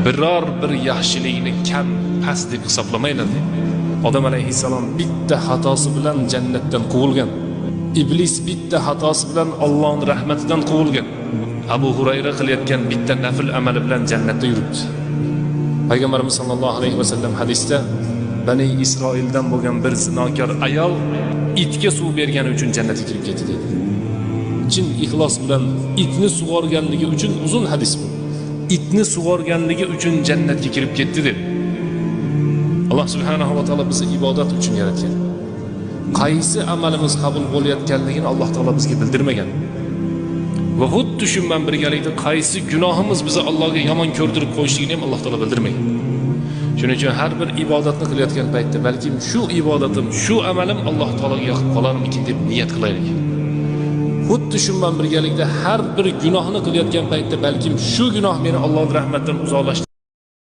Biror bir yaxshilikni kam, past deb hisoblamanglar deydi. Odam alayhissalom bitta xatosi bilan jannatdan quvilgan. Iblis bitta xatosi bilan Allohning rahmatidan quvilgan. Abu Hurayra qilayotgan bitta nafl amali bilan jannatda yuribdi. Payg'ambarimiz sallallohu alayhi vasallam hadisda Bani Isroildan bo'lgan bir zinokor ayol itga suv bergani uchun jannatga kirib ketdi dedi. Chin ixlos bilan itni sug'organligi uchun, uzun hadis bu. Itni sug'organligi uchun jannatga kirib ketdi dedi. Alloh subhanahu va taolo bizni ibodat uchun yaratgan. Qaysi amalimiz qabul bo'layotganligini Alloh taolo bizga bildirmagan. Va xuddi shu bilan birgalikda qaysi gunohimiz bizni Allohga yomon ko'rdirib qo'yishligini ham Alloh taolo bildirmagan. Shuning uchun har bir ibodatni qilayotgan paytda balkim shu ibodatim, shu amalim Alloh taologa yoqib qolarmikin deb niyat qilaylik. Xuddi shu bilan birgalikda har bir gunohni qilayotgan paytda balkim shu gunoh meni Allohning rahmatidan uzoqlashtiradi.